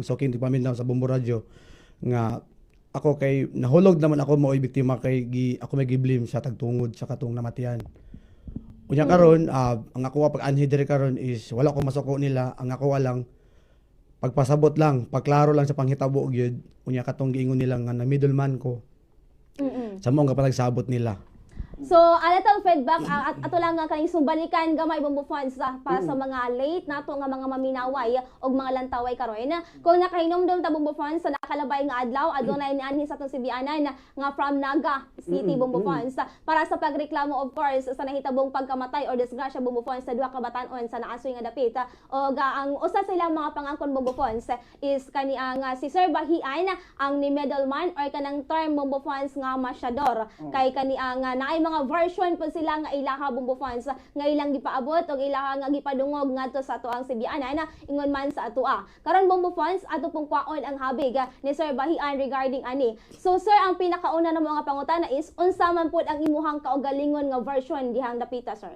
suking tigpaminaw sa Bombo Radyo nga ako kay nahulog naman ako mao'y biktima kay gi, ako may giblame sa tagtungod sa katong namatian. Unya karon, ang ako pag-anhi diri karon is wala ko masuko nila. Ang ako lang pagpasabot lang, pagklaro lang sa panghitabo gyud. Unya katong giingon nila nga na middleman ko sa mao nga panagsabot nila. So, a little feedback, at ato lang nga kaning sumbalikan gamay, Bombo Fans, para sa mga late nato nga mga maminaway og mga lantaway karon. Kung nakahinomdom ta, Bombo Fans, sa nakalabay nga adlaw, adunay nianhi sa atong sibianan nga from Naga City, Bombo Fans, para sa pagreklamo, of course, sa nahitabong pagkamatay or disgrasya, Bombo Fans, sa duha ka batan-on sa naasoy nga dapit. Og ang usa sa ilang mga pangangkon, Bombo Fans, is kani ang si Sir Bahian ang ni middleman or kanang term, Bombo Fans, nga masyador kay kani ang naay mga version po sila nga ilaha, Bombo Fans, nga ilang gipaabot og ilaha nga gipadungog ngadto sa ato ang sibianan ingon man sa atoa. Karon, Bombo Fans, ato pong kwaon ang habig ni Sir Bahian regarding ani. So sir, ang pinakauna na mga pangutana is unsa man pud ang imuhang kaugalingon nga version dihang dapita, sir?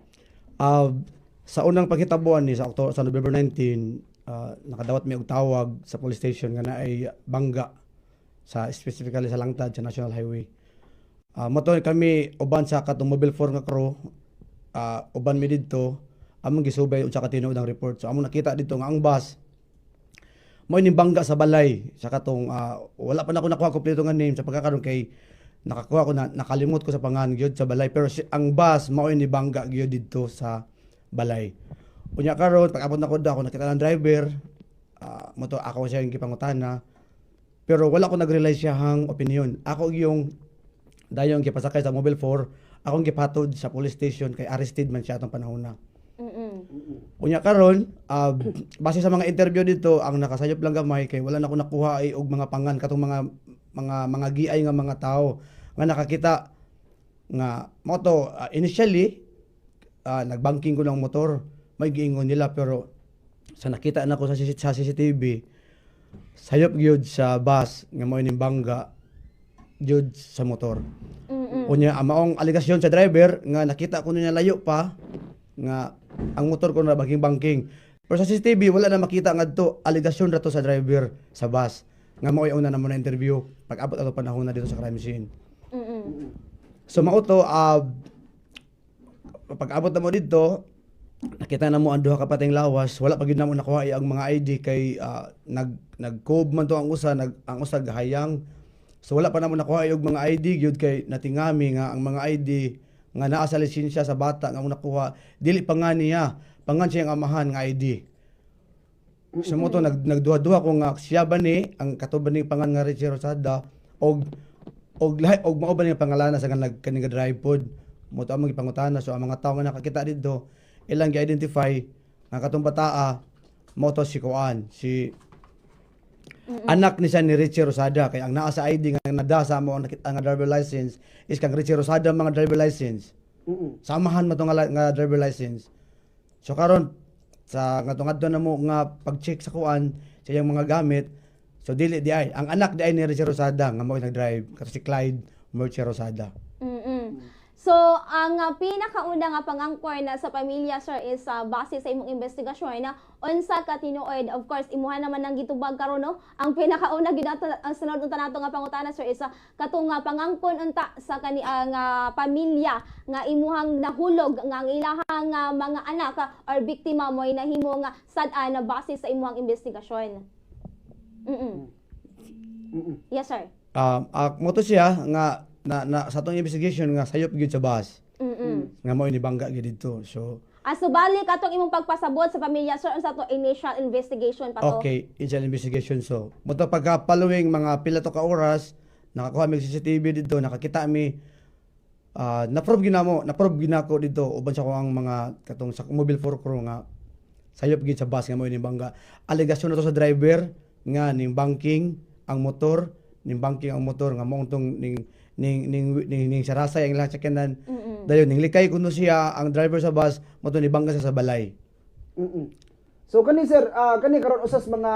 Sa unang paghitabuan ni sa October, sa November 19, nakadawat mi og tawag sa police station nga naay bangga sa specifically sa Langtad sa National Highway. Mo to kami uban sa katong Mobile 4 nga crew, uban mi didto, among gisubay unsa ka tinuod ang report. So among nakita didto nga ang bus mo ning bangga sa balay sa katong wala pa na ako nakuha kompleto nga name sa pagkakaroon kay nakakuha ko na nakalimot ko sa pangan gyud sa balay, pero si, ang bus mao ni bangga gyud didto sa balay. Unya karon pag abot na ko ako nakita ng driver, mo to ako siya yung gipangutana, pero wala ko nag-rely siyahang opinion. Ako yung dayon gipasakay sa Mobile 4, akong gipatod sa police station kay arrested man siya atong panahon na. Unya karon, base sa mga interview dito, ang nakasayop lang gamay kay wala na ko nakuha ay og mga pangan katong mga giay nga mga tao nga nakakita nga mo to, initially nagbanking ko ng motor, may giingon nila, pero sa nakita na ko sa CCTV, sayop gyud sa bus nga mao ning bangga gyud sa motor. Unya ang maong alegasyon sa driver nga nakita ko niya layo pa nga ang motor ko na banking-banking. Pero sa CCTV wala na makita ngadto. Alegasyon ra to sa driver sa bus nga mao'y una na mo na interview pag abot ato panahon na dito sa crime scene. So mao to, pag abot na mo dito, nakita na mo ang duha ka pateng lawas. Wala pa gyud namo nakuha ang mga ID kay nag nag man to ang usa, ang usa gahayang. So wala pa namo nakuha og mga ID gyud kay natingami nga ang mga ID nga naa sa lisensya sa bata nga mo nakuha dili pa nga niya, pangan siya ang amahan nga ID. So mo to nagduha-duha ko nga siya ba ni ang katuban ni pangan nga Richie Rosada og lahi og mao ba ni pangalana sa nga nag kani nga drive pod mo to among gipangutana. So ang mga tawo nga nakakita didto ilang gi-identify nga katong bataa mo to si kuan, si anak ni siya ni Richie Rosada, kay ang naa sa ID nga nada sa mo ang nakita nga driver license is kang Richie Rosada mga driver license. Samahan mo to nga driver license. So karon sa ngadto na mo nga pag-check sa kuan sa iyang mga gamit, so dili di ay ang anak di ay ni Richie Rosada nga mao nag-drive, kato si Clyde Merche Rosada. So, ang pinakauna nga pangangkor na sa pamilya, sir, is base sa imong investigasyon na unsa ka tinuod, of course, imuha naman nang gitubag karon, no? Ang pinakauna gyud nato, ang sunod unta nato nga pangutana, sir, is katong nga pangangkon unta sa kani ang pamilya nga imuhang nahulog nga ang ilahang mga anak or biktima mo ay nahimo nga sad-an na base sa imuhang investigasyon. Yes, sir. Mo to siya nga na sa atong investigation nga sayop gyud sa bus nga mao ni bangga gyud didto. So Ah, so balik atong imong pagpasabot sa pamilya, sir, unsa to, initial investigation pa to? Okay, initial investigation. So mo to pagka following mga pila to ka oras, nakakuha mi og CCTV didto, nakakita mi, na-prove gyud namo, na-prove gyud nako didto uban sa ang mga katong sa Mobile 4 crew nga sayop gyud sa bus nga mao ni bangga. Alegasyon na to sa driver nga ning banking ang motor, ning banking ang motor nga mao tong ning sarasay ang lahat sa kanan. Dayon ning likay kuno siya ang driver sa bus mo to ni bangga siya sa balay. So kani sir, kani karon usas mga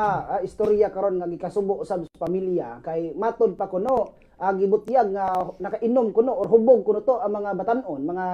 istorya karon nga gikasubo usab sa pamilya kay matod pa kuno gibutyag nga nakainom kuno or hubog kuno to ang mga batan-on, mga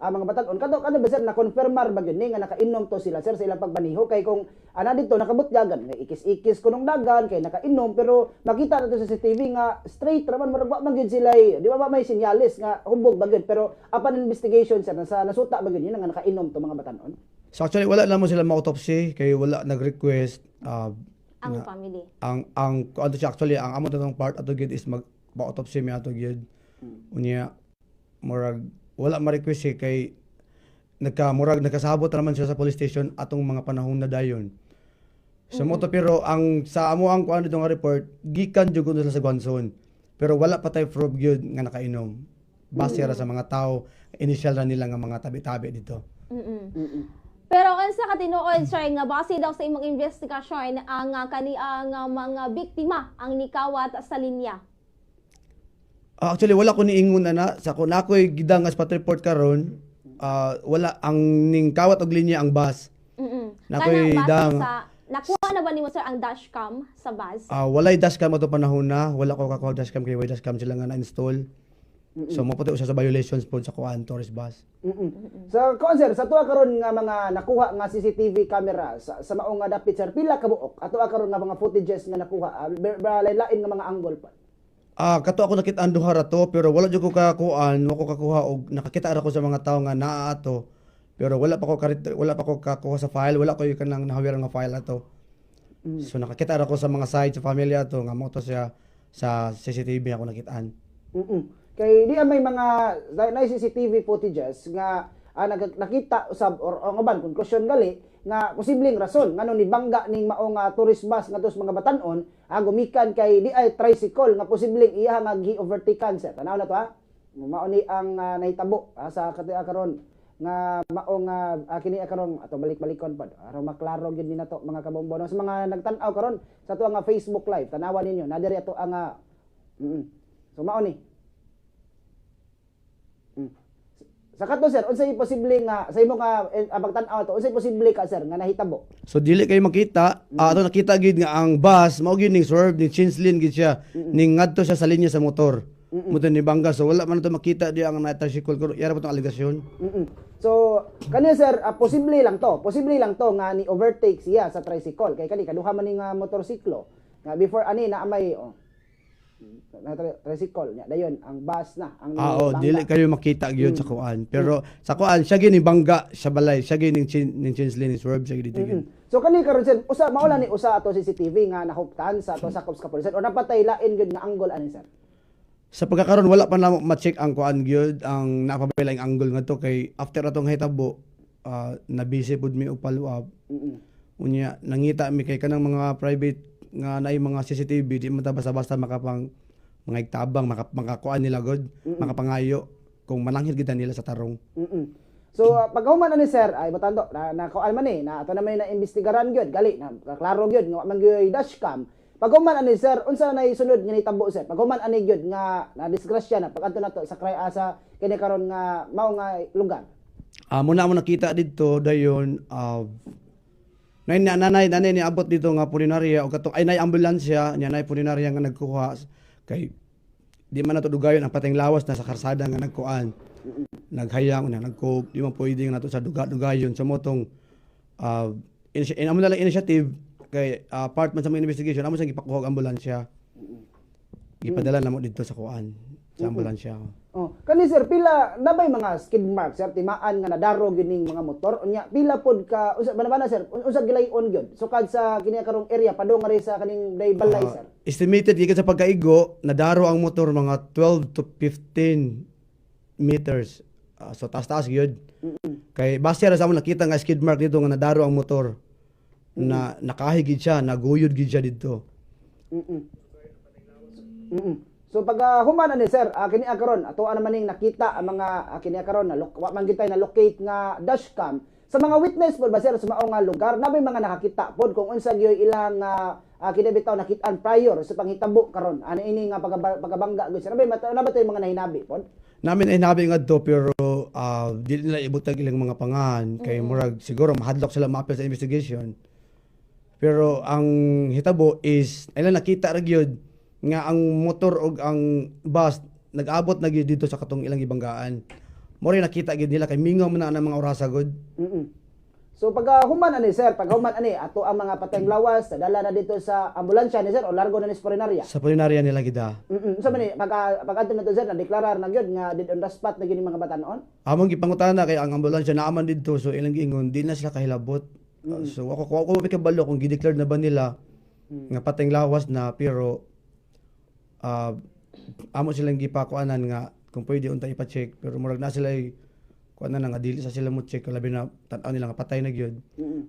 mga batan-on. Kato kano ba, sir, na confirmar ba gyud ni nga nakainom to sila, sir, sa ilang pagmaniho? Kay kung ana dito nakabutyagan nga ikis-ikis kunong dagan kay nakainom, pero makita na to sa CCTV nga straight ra man, murag wa man gyud sila, di ba, ba may senyales nga hubog ba gyud? Pero upon investigation, sir, nasa nasuta ba gyud yun nga nakainom to mga batan-on? So actually wala na mo sila ma-autopsy kay wala nag-request ang nga family. Ang ano siya, actually ang amo tatong part ato gyud is mag pa-autopsy mi ato gyud. Unya murag wala ma-request eh, kay nagka murag nagkasabot ra man siya sa police station atong mga panahon na dayon. So mo to, pero ang sa amo ang kuan dito nga report gikan jud kuno sila sa Guanzon. Pero wala pa tay proof gyud nga nakainom. Base ra sa mga tao, initial ra nila nga mga tabi-tabi dito. Pero unsa ka tinuod, sir, nga base daw sa imong investigasyon ang kani ang mga biktima ang nikawat sa linya? Actually wala ko niingon ana sa ko na ako'y gidang nga spot report karon, wala ang ning kawat og linya ang bus. Nakoy Kana base dang- sa nakuha na ba nimo, sir, ang dashcam sa bus? Walay dashcam ato panahon na, wala ko kakuha og dashcam kay way dashcam sila nga na-install. So mo puti usa sa violations pod sa kuan tourist bus. Sa kuan, sir, sa tuwa karon nga mga nakuha nga CCTV camera sa mao nga dapit, sir, pila ka buok ato karon nga mga footages nga nakuha, lain nga mga angle pa? Kato ako nakita ang duha ra to, pero wala jud ko kakuan, wa ko kakuha og nakakita ra ko sa mga tawo nga naa ato. Pero wala pa ko kakuha sa file, wala ko yung kanang nahawiran nga file ato. So nakakita ra ko sa mga side sa pamilya ato nga mo to siya sa CCTV ako nakitaan. Kay di may mga na CCTV footages nga nakita usab or o nga ban conclusion gali nga posibleng rason ngano ni bangga ning mao nga tourist bus nga sa mga batan-on, gumikan kay di ay tricycle nga posibleng iya nga gi-overtaken, sir. Tanaw na to ha. Mao ni ang nahitabo sa karon nga mao nga kini karon ato balik-balikon pa aron maklaro gyud ni nato, mga kabombo, no? Sa mga nagtan-aw karon sa ato nga Facebook Live, tanawa ninyo na diri ato ang So mao ni. Sa kato, sir, unsay posible nga sa imo nga pagtan-aw to, unsay posible ka, sir, nga nahitabo? So dili kayo makita, ato nakita gid nga ang bus mao gyud ning swerve ning change lane gid siya, ning ngadto siya sa linya sa motor. Mo ni bangga, so wala man to makita di ang na tricycle ko. Yara po tong alegasyon. So kani, sir, posible lang to. Posible lang to nga ni overtake siya sa tricycle kay kani kaduha man ni nga motorsiklo. Nga before ani na may oh, na tricycle nya dayon ang bus na ang Oh, bangga. Dili kayo makita gyud sa kuan. Pero sa kuan siya gyud ni bangga sa balay, siya gyud ning change lane, ning swerve siya gyud dito gyud. So kani karon, sir, usa mao lang ni usa ato CCTV nga nahuptan sa ato sakop sa kapulisan or napatay lain gyud nga angle ani, sir? Sa pagkakaron wala pa namo ma-check ang kuan gyud ang napabay ang angle ngadto kay after atong hitabo, na busy pud mi og follow up. Unya nangita mi kay kanang mga private nga naay mga CCTV, di man ta basta-basta makapang mga igtabang makakuan nila god, makapangayo kung mananghid gid nila sa tarong. So pagkahuman ani, sir, ay batando na na kuan man eh na ato na may na imbestigaran gyud gali na klaro gyud nga wa man gyud dashcam. Paghuman ani, sir, unsa nay sunod nga nitabo, sir? Paghuman ani gyud nga na disgrasya na pag-adto nato sa kray asa kini karon nga mao nga lugar. Muna mo nakita didto dayon, nay nanay nanay ni abot dito nga pulinarya o katong ay nay ambulansya niya nay pulinarya nga nagkuha kay di man nato dugayon ang pateng lawas na sa karsada nga nagkuan naghayang na nagko di man pwede nga nato sa duga dugayon. So mo tong amo na lang initiative kay part man sa mga investigation amo sa gipakuha og ambulansya, gipadala namo didto sa kuan sa ambulansya. Oh, kani, sir, pila na bay mga skid marks, sir, timaan nga nadarog gyud ning mga motor? Unya pila pod ka unsa ba na, sir? Unsa gilay-on gyud? Sukad sa kini karong area padung nga sa kaning day balay, sir. Estimated gikan sa pagkaigo, nadaro ang motor mga 12 to 15 meters. So taas-taas gyud. Kay base ra sa among nakita nga skid mark dito nga nadaro ang motor. Na nakahigid siya, naguyod gid siya didto. So pag human ani, sir, kini karon ato naman ning nakita ang mga kini karon na wa man gid tay na locate nga dashcam. Sa mga witness pod ba, sir, sa mao nga lugar, na may mga nakakita pod kung unsa gyud ilang kini bitaw nakitaan prior sa panghitabo karon? Ano ini nga pagabangga gyud, sir? Na ba tay mga nahinabi pod? Namin ay nabi nga do pero dili nila ibutag ilang mga pangahan kay murag siguro mahadlok sila maapil sa investigation. Pero ang hitabo is ilang nakita ra gyud nga ang motor og ang bus nag-abot na gyud dito sa katong ilang gibanggaan. Mo rin nakita gid nila kay mingaw man na ang mga orasa gud. So pag human ani, sir, pag human ani ato ang mga patayng lawas, dala na dito sa ambulansya ni sir o largo na ni sa punerarya? Sa punerarya nila gida. So man ni pag adto na to, sir, na deklarar na gyud nga dead on the spot na gyud yung mga batanon. Among gipangutana kay ang ambulansya naaman didto, so ilang giingon di na sila kahilabot. So ako kabalo kung gi-declare na ba nila nga patayng lawas na, pero amo silang gipakuanan nga kung pwede unta ipa-check, pero murag na sila kuanan na nga dili sa sila mo check, labi na tan-aw nila nga patay na gyud.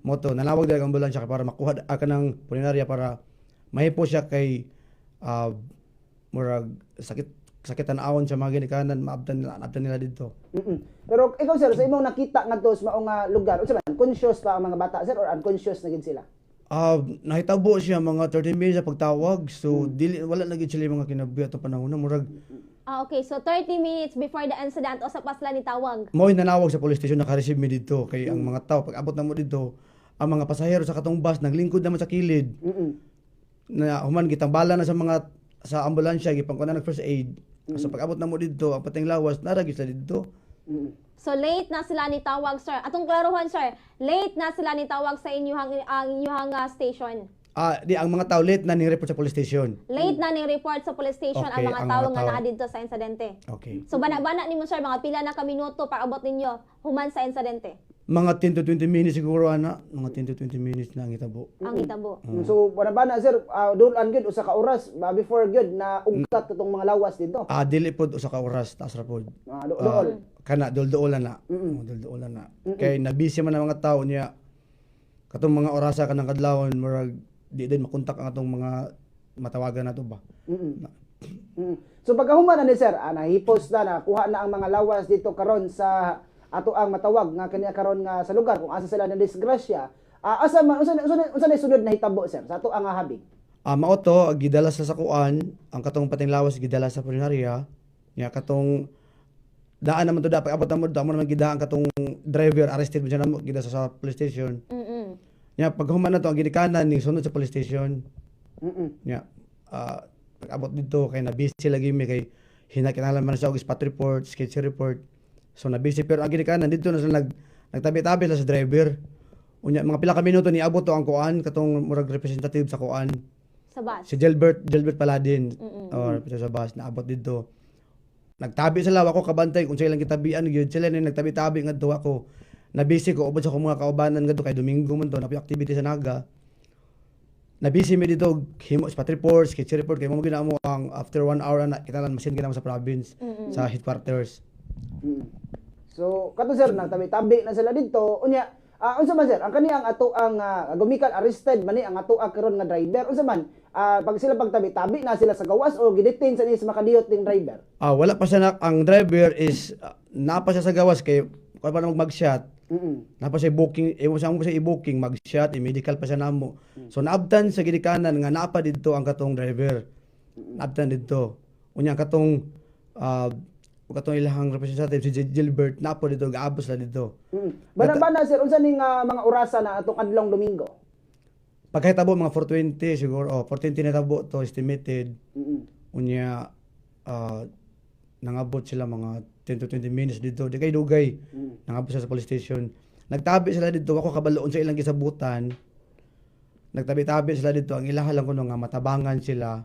Mo to nanawag diri ang ambulansya kay para makuha kanang punerarya para mahipo siya kay murag sakit sakit tan-awon sa mga ginikanan, maabtan nila, abtan nila didto. Pero ikaw, sir, sa imong nakita ngadto sa maong lugar, unsa man, conscious pa ang mga bata, sir, or unconscious na gid sila? Nahitabo siya mga 30 minutes sa pagtawag. So dili, wala na gid sila yung mga kinabuhi atong panahon na murag Ah, okay. So 30 minutes before the incident, usa pa sila ni tawag. Mao nanawag sa police station, naka-receive mi didto kay ang mga tao pag abot na mo didto, ang mga pasahero sa katong bus naglingkod naman sa kilid. Na human gitambala na sa mga sa ambulansya, gipangkuha na nag first aid. So pag abot na mo didto, ang patayng lawas nara gyud sila didto. So late na sila ni tawag, sir. Atong klarohon, sir, late na sila ni tawag sa inyuhang ang inyuhang station? Ah, di, ang mga tao late na ni report sa police station. Late na ni report sa police station ang mga ang tao mga nga tao. Naa didto sa insidente. Okay. So bana-bana nimo, sir, mga pila na ka minuto para abot ninyo human sa insidente? Mga 10 to 20 minutes siguro ana, mga 10 to 20 minutes na ang hitabo. Ang hitabo. So wala ba na, sir, dulan gyud usa ka oras ba before gyud na ugkat katong mga lawas dito? Ah, dili pod usa ka oras, taas ra pod. Dool. Kana dol-doolan na. Oh, dol-doolan na. Kay nabisi man ang mga tao niya katong mga orasa kanang kadlawon, murag di din makontak ang atong mga matawagan nato ba. So pagkahuman na ni sir, nahipos na, nakuha na ang mga lawas dito karon sa ato ang matawag nga kaniya karon nga sa lugar kung asa sila na disgrasya. Asa man unsa na sunod na hitabo, sir, sa ato ang habig? Ah, mao to gidala sa sakuan ang katong patayng lawas, gidala sa punerarya. Nya katong daan naman to da pag abot na mo da mo naman gida ang katong driver, arrested mo siya namo, gida sa police station. Nya pag human na to ang ginikanan ning sunod sa police station. Nya pag abot dito kay na busy lagi mi kay hinakinahanglan man siya og spot report, sketch report. So na busy, pero ang ginikanan dito na sila nagtabi-tabi sila sa driver. Unya mga pila ka minuto niabot to ang kuan, katong murag representative sa kuan. Sa bus. Si Gilbert, Gilbert Paladin or sa bus, naabot dito. Nagtabi sila, ako kabantay kung sa ilang gitabian gyud sila ni nagtabi-tabi ngadto. Ako na busy ko ubod sa akong mga kaubanan ngadto kay Domingo man to, napi activity sa Naga. Na busy mi dito himo spot report, sketch report kay mo ginamo ang after one hour na kinahanglan masin ginamo sa province, sa headquarters. So kato, sir, nagtabi-tabi na sila dito. Unya, unsa man, sir, ang kaniyang ato ang gumikan arrested man ni ang ato ang karon nga driver. Unsa man, pag sila pagtabi-tabi na sila sa gawas o gidetain sa ni sa makadiyot ning driver? Ah, wala pa siya na, ang driver is napa siya sa gawas kay kuan pa na mag-shot. Napa siya booking, imo sa amo siya i-booking, mag-shot, i-medical pa siya namo. So naabtan sa ginikanan nga naapa didto ang katong driver. Naabtan didto. Unya ang katong ilahang representative si Gilbert napo didto, gaabos la didto. Bana-bana, sir, unsa ning mga orasa na atong adlong Domingo? Pagkahitabo mga 4:20 siguro, oh, 4:20 na tabo to estimated. Unya nangabot sila mga 10 to 20 minutes dito. Di kay dugay. Nangabot sila sa police station. Nagtabi sila dito, ako kabaloon sa ilang gisabutan. Nagtabi-tabi sila dito, ang ilaha lang kuno nga matabangan sila.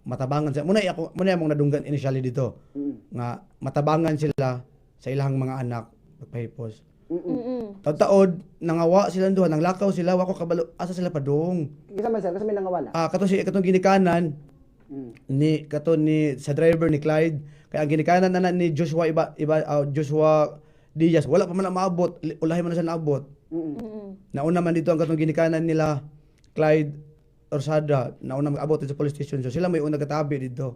Matabangan sila. Muna ako muna among nadunggan initially dito nga matabangan sila sa ilang mga anak pagpahipos. Taod-taod nangawa sila duha, nanglakaw sila, wa ko kabalo asa sila padung. Kinsa man, sir, kasi may nangawala? Ah, kato si katong ginikanan ni kato ni sa driver ni Clyde, kay ang ginikanan na ni Joshua iba iba Joshua Diaz wala pa man na maabot, ulahi man na siya naabot. Nauna man dito ang katong ginikanan nila Clyde Orsada, nauna mag-abot dito sa police station, so sila may una katabi dito,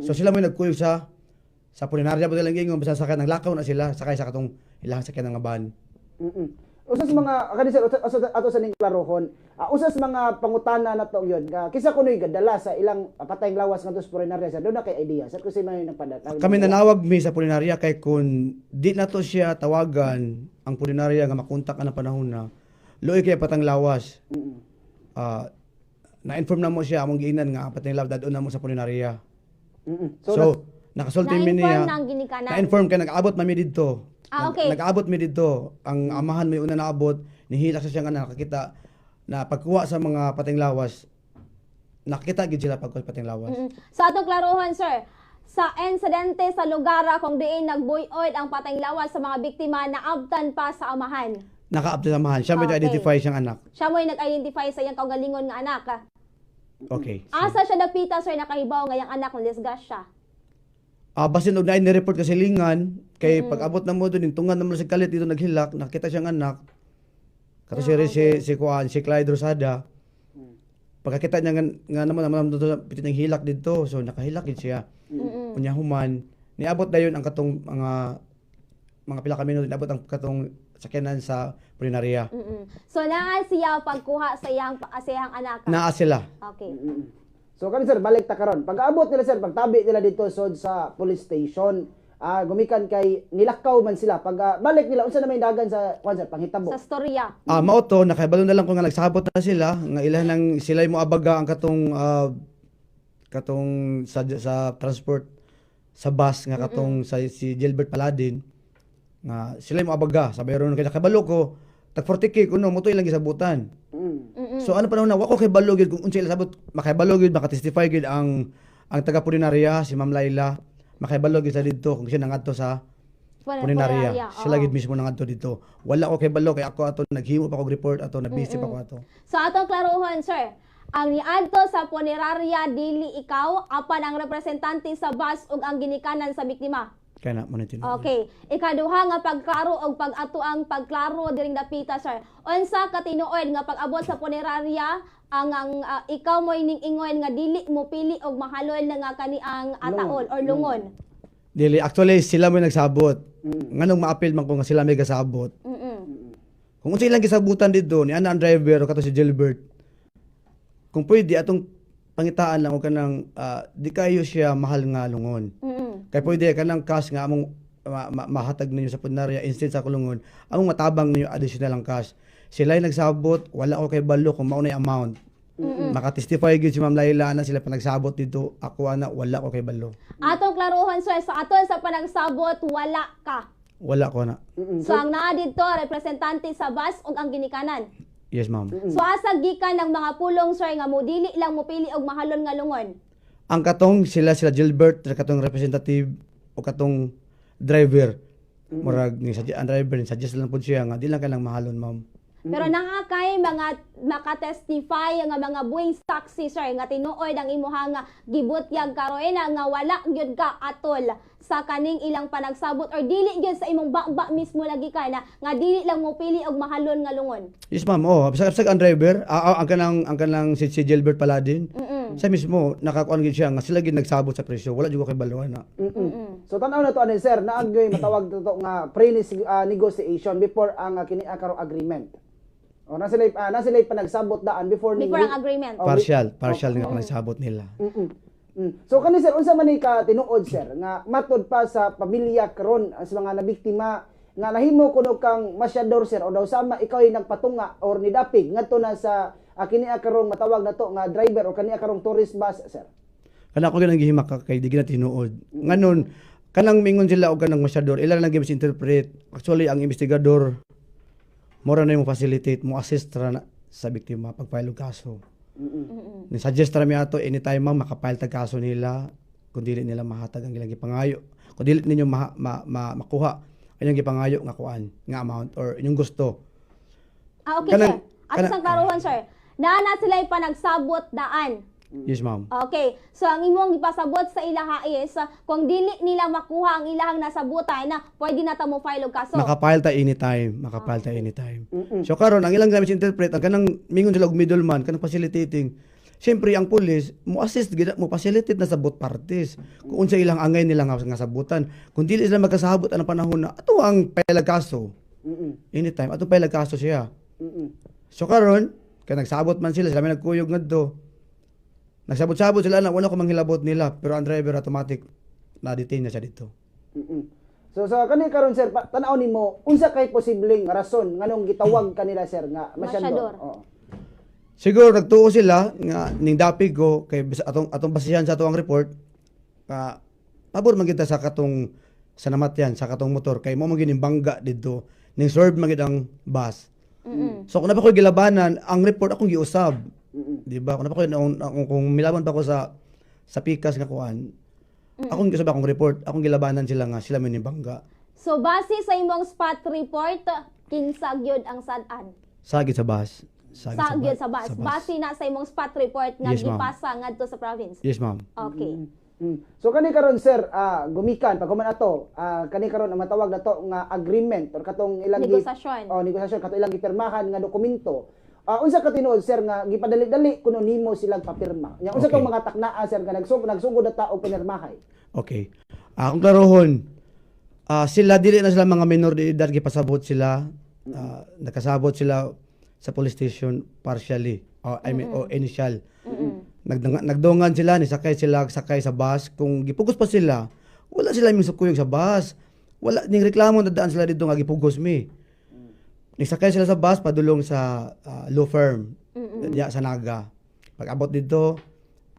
so sila may nagkuyog sa punerarya ba nilang giingon, basta sakay naglakaw na sila sakay sa katong ilang sakyan nga van. Usa sa mga kani, sir, usa ato sa ning klarohon. Usa sa mga pangutana na to gyud, kinsa kunoy gadala sa ilang patayng lawas ngadto sa punerarya, sir? Doon na kay idea, sir, kasi may nagpadala. Kami nanawag mi sa punerarya kay kung di na to siya tawagan ang punerarya nga makontak ang panahon na luoy kay patang lawas. Na-inform na mo siya, among giingnan nga patang lawas dadon na mo sa punerarya. So, So, Nakasulti mi Na-inform niya. Na ang ginikanan. Na-inform kay nag-abot man mi didto. Nag-abot mi didto. Ang amahan may una naabot, nihilak sa siyang anak, nakakita na pagkuha sa mga pating lawas, nakita gid sila pagkuha sa pating lawas. Sa atong klarohon, sir, sa insidente sa lugar kung diin nagbuy-od ang patayng lawas sa mga biktima, naabtan pa sa amahan? Nakaabot sa amahan. Siya may identify siyang anak. Siya mo'y nag-identify sa iyang kaugalingon nga anak. Okay. Asa siya dapita, sir, nakahibaw nga iyang anak ng disgrasya? Ah, basin og naay ni-report kasi lingan kay pag-abot na mo doon, yung tungan naman sa kalit dito naghilak, nakita siyang anak. Kato si si si kuan, si Clyde Rosada. Pagkakita niya nga naman naman dito pitit ng hilak didto, so nakahilak gid siya. Unya human, niabot dayon ang katong mga pila ka minuto, niabot ang katong sakyanan sa punerarya. So naa siya pagkuha sa iyang anak? Naa sila. Okay. So kani sir, balik ta karon. Pag-abot nila sir, pagtabi nila dito sod sa police station, gumikan kay nilakaw man sila. Pag balik nila, unsa na may dagan sa kuan sir, panghitabo? Sa storya. Ah, mao to, nakahibalo na lang ko nga nagsabot na sila nga ilahan nang sila mo abaga ang katong katong sa transport sa bus nga katong sa si Gilbert Paladin nga sila mo abaga sa bayron kay nakahibalo ko tag 40K kuno mo to ilang gisabutan. So ano panahon na wa ko kay balo gyud kung unsa ila sabot, makahibalo gyud, makatestify gyud ang taga punerarya, si Ma'am Laila, makahibalo gyud sa didto kung siya nangadto sa punerarya. Sila gyud mismo nangadto didto. Wala ko kay balo kay ako ato naghimo pa kog report ato, na busy pa ko ato. So atong klarohon, sir, ang niadto sa punerarya dili ikaw apan ang representante sa bus ug ang ginikanan sa biktima. Kaya na mo na tinuod. Okay. Ikaduha nga pagklaro og pag-ato ang pagklaro diring dapita, sir. Unsa katinuod nga pag-abot sa punerarya ang ikaw mo'y ning ingon nga dili mo pili og mahalon na nga kani ang ataol or lungon? Dili, actually sila mo nagsabot. Nganong maapil man ko nga sila may gasabot? Kung unsa ilang gisabutan didto ni ana ang driver o kato si Gilbert. Kung pwede atong pangitaan lang og kanang di kayo siya mahal nga lungon. Kay pwede kanang cash nga among mahatag ninyo sa punerarya instead sa kulungon, among matabang ninyo additional ang cash. Sila ay nagsabot, wala ko kay balo kung mao na yung amount. Makatestify gyud si Ma'am Laila na sila pa nagsabot dito, ako ana wala ko kay balo. Atong klarohon, sir, sa aton sa panagsabot wala ka? Wala ko na. So ang naa didto representante sa bus ug ang ginikanan? Yes, ma'am. So asa gikan ng mga pulong, sir, nga mo dili lang mo pili og mahalon nga lungon? Ang katong sila sila Gilbert, katong representative o katong driver. Murag ni ang driver ni suggest lang pud siya nga di lang kanang mahalon, ma'am. Pero naa kay mga makatestify nga mga buwing saksi, sir, nga tinuod ang imuha nga gibutyag karon na nga wala gyud ka atol sa kaning ilang panagsabot or dili gyud sa imong baba mismo lagi ka na nga dili lang mo pili og mahalon nga lungon? Yes, ma'am. Oh, bisag bisag ang driver, ang kanang si Gilbert Paladin. Siya mismo nakakuan gid siya nga sila gid nagsabot sa presyo. Wala jud ko kay balo na. So tan-aw na to ani sir, naagyoy matawag to nga pre-negotiation before ang kini karong agreement. O na sila panagsabot daan before ning Before ang agreement. Oh, Partial, partial nga panagsabot nila. So kani sir, unsa man ni ka tinuod sir nga matod pa sa pamilya karon sa mga nabiktima nga nahimo kuno kang masyador sir o daw sama ikaw ay nagpatunga or nidapig ngadto na sa kini karong matawag na to nga driver o kani karong tourist bus, sir? Kana ako ganang gihimak ka kay di gina tinuod. Nganon kanang mingon sila og kanang masyador, ila lang interpret. Actually ang investigador mora na yung facilitate mo assist ra na sa biktima pag-file og kaso. Ni suggest ra mi ato anytime, ma'am, makapile tag kaso nila kung dili nila mahatag ang ilang gipangayo. Kung dili ninyo makuha ang inyong gipangayo nga kuan, nga amount or inyong gusto. Ah, okay, sir. Ato sang klarohon, sir. Naa na sila panagsabot daan? Yes, ma'am. Okay. So ang imong gipasabot sa ilaha is kung dili nila makuha ang ilahang nasabutan na pwede na ta mo file og kaso. Makapile ta anytime, makapile ta anytime. So karon ang ilang gamit interpret ang kanang mingon sila og middleman, kanang facilitating. Siyempre ang pulis mo assist gid, mo facilitate na sa both parties. Kung unsa ilang angay nila nga sabutan. Kung dili sila magkasabot anang panahon na ato ang file kaso. Anytime ato file kaso siya. So karon kay nagsabot man sila, sila may nagkuyog ngadto. Nagsabot-sabot sila na wala ko manghilabot nila, pero ang driver automatic na detain na siya dito. So sa kani karon sir, tan-aw nimo unsa kay posibleng rason nganong gitawag kanila sir nga Masyador? masyador? Oo. Siguro nagtuo sila nga ning dapig ko kay atong atong basihan sa atong report nga Pabor man kita sa katong sa namatyan sa katong motor kay mo man gyud ning bangga didto, ning swerve man gyud ang bus. So kung naa pa ko'y gilabanan, ang report akong giusab. Di ba? Kung naa pa ko'y kung milaban pa ko sa pikas nga kuan, akong giusab akong report, akong gilabanan sila nga sila man ning bangga. So base sa imong spot report, kinsa gyud ang sad-an? Sagid sa bus. Sagid Sa gyud sa bus. Base na sa imong spot report nga Yes, ma'am. gipasa ngadto sa province. Yes, ma'am. Okay. So kani karon, sir, gumikan pag human ato, kani karon ang matawag nato nga agreement or katong ilang Negosasyon. Oh, negosasyon, katong ilang gipirmahan nga dokumento. Unsa ka tinuod, sir, nga gipadali-dali kuno nimo silang papirma? Nya unsa tong mga taknaa, sir, nga nagsugod na ta og pinirmahay? Okay. Kung klarohon, sila dili na sila mga minor de edad, gipasabot sila, nakasabot sila sa police station partially, o I mean, o initial. Nagdongan sila, nisakay sila sakay sa bus. Kung gipugos pa sila, wala sila ming sukuyog sa bus. Wala ning reklamo na daan sila dito nga gipugos mi. Nisakay sila sa bus padulong sa law firm diya sa Naga. Pag abot dito,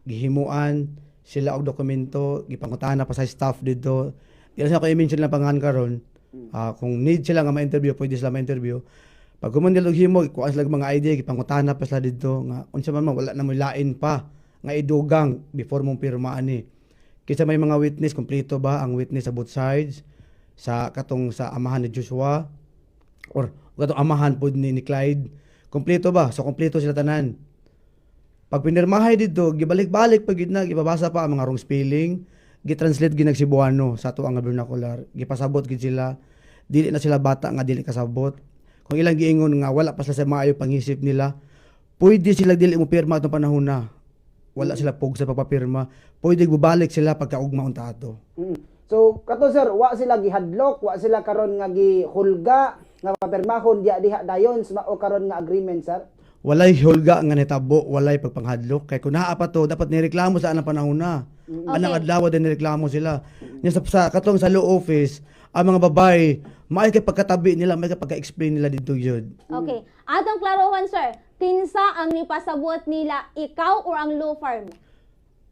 gihimuan sila og dokumento, gipangutana pa sa staff dito. Di na sila ko i-mention lang pangalan karon. Kung need sila nga ma-interview, pwede sila ma-interview. Pag human nila og himo, kuan sila og mga ID, gipangutana pa sila dito nga unsa man man, wala na mo lain pa nga idugang before mong pirmaan ni. Kinsa may mga witness, kompleto ba ang witness sa both sides, sa katong sa amahan ni Joshua or katong amahan pod ni Clyde, kompleto ba? So kompleto sila tanan. Pag pinirmahay dito, gibalik-balik pag gid na, gibabasa pa ang mga wrong spelling, gitranslate gid nag Cebuano sa ato ang vernacular, gipasabot gid sila. Dili na sila bata nga dili kasabot. Kung ilang giingon nga wala pa sila sa maayo pangisip nila, pwede sila dili mo pirma atong panahon na. Wala sila pug sa pagpapirma. Pwede bubalik sila pagkaugma unta ato. So kato, sir, wa sila gihadlok, wa sila karon nga gihulga nga papirmahon diya diha dayon sa mao karon nga agreement, sir? Walay hulga nga nitabo, walay pagpanghadlok. Kay kung naa pa to, dapat nireklamo sa anang panahon na. Anang adlaw din nireklamo sila. Nya sa katong sa law office, ang mga babae, maay kay pagkatabi nila, maay kay pagka-explain nila dito yun. Okay. Atong klarohon, sir, kinsa ang nipasabot nila, ikaw or ang law firm?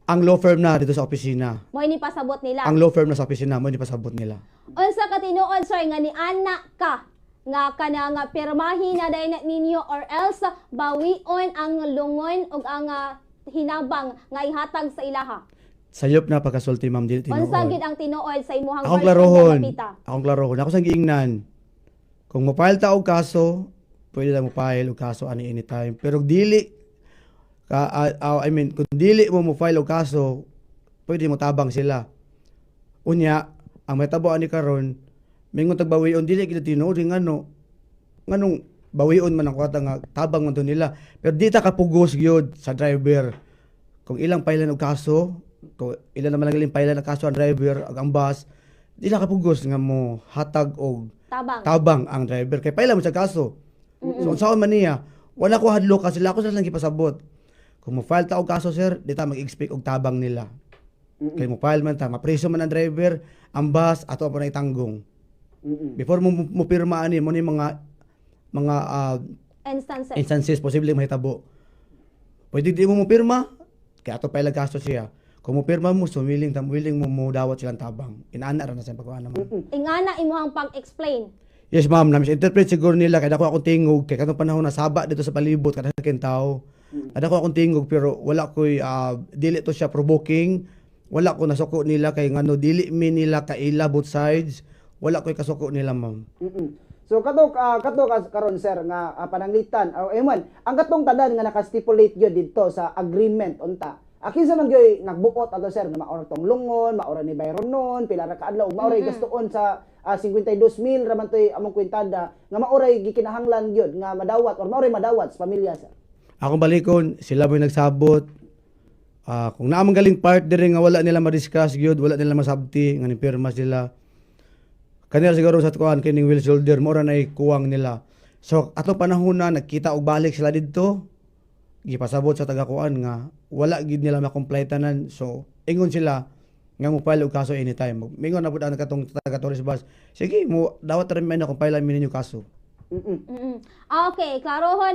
Ang law firm na dito sa opisina. Mo ni pasabot nila. Ang law firm na sa opisina, mo ni pasabot nila. Unsa ka tinuod, sir, nga ni ana ka nga kana nga pirmahi na dayon na ninyo or else bawion ang lungon ug ang hinabang nga ihatag sa ilaha? Sayop na pagkasulti, ma'am, dili tinuod. Unsa gid ang tinuod sa imuhang Akong version klarohon. nga dapita? Akong klarohon. Ako sang giingnan. Kung mo-file ta og kaso, pwede na mo-file og kaso ani anytime. Pero dili ka I mean, kung dili mo mo-file og kaso, pwede mo tabang sila. Unya, ang may tabo ani karon, mingon tag bawion, dili gid tinuod ngano nganong bawion man ang kwarta nga tabang man to nila. Pero di ta kapugos gyud sa driver. Kung ilang pailan og kaso, kung ilan naman ang ilang pailan og kaso ang driver ug ang bus, di na kapugos nga mo hatag og Tabang. Tabang ang driver kay paila mo sa kaso. So unsaon man niya, wala ko hadlok kasi sila, ako sila lang gipasabot. Kung mo file ta og kaso, sir, di ta mag-expect og tabang nila. Kay mo file man ta, mapreso man ang driver, ang bus ato pa na itanggong. Before mo mo pirma ani mo ni mga Instances. Instances posible mahitabo. Pwede di mo mo pirma, kaya ato pa ilang kaso siya. Kung mo pirma mo, so willing, tam willing mo mo dawat silang tabang. Inaana ra na sa pagkuan naman. Ingana imuhang pag-explain. Yes, ma'am, na misinterpret siguro nila kay dako akong tingog kay katong panahon na saba dito sa palibot kada kay tao. Dako akong tingog pero wala ko'y dili to siya provoking. Wala ko nasuko nila kay ngano dili mi nila kaila both sides. Wala ko'y kasuko nila, ma'am. So kato karon, sir, nga pananglitan o ewan ang katong tanan nga naka-stipulate gyud didto sa agreement unta. Kinsa man gyud nagbuot ato, sir, nga maora tong lungon, maora ni Byron noon, pila ra ka adlaw ug maoray gastuon sa 52,000 ra man toy among kwintada nga maoray gikinahanglan gyud nga madawat or maoray madawat sa pamilya, sir? Akong balikon, sila mo'y nagsabot. Kung naa man galing part diri nga wala nila ma-discuss gyud, wala nila masabti nga ni pirma sila. Kanila siguro sa kuan kining wheel shoulder mo ra nay kuwang nila. So atong panahon na nagkita og balik sila didto, gipasabot sa taga kuan nga wala gid nila ma-comply tanan. So ingon sila nga mo file og kaso anytime. Mingon na pud ang katong taga tourist bus. Sige, mo dawat ra mi na kung file mi ninyo kaso. Okay, klarohon.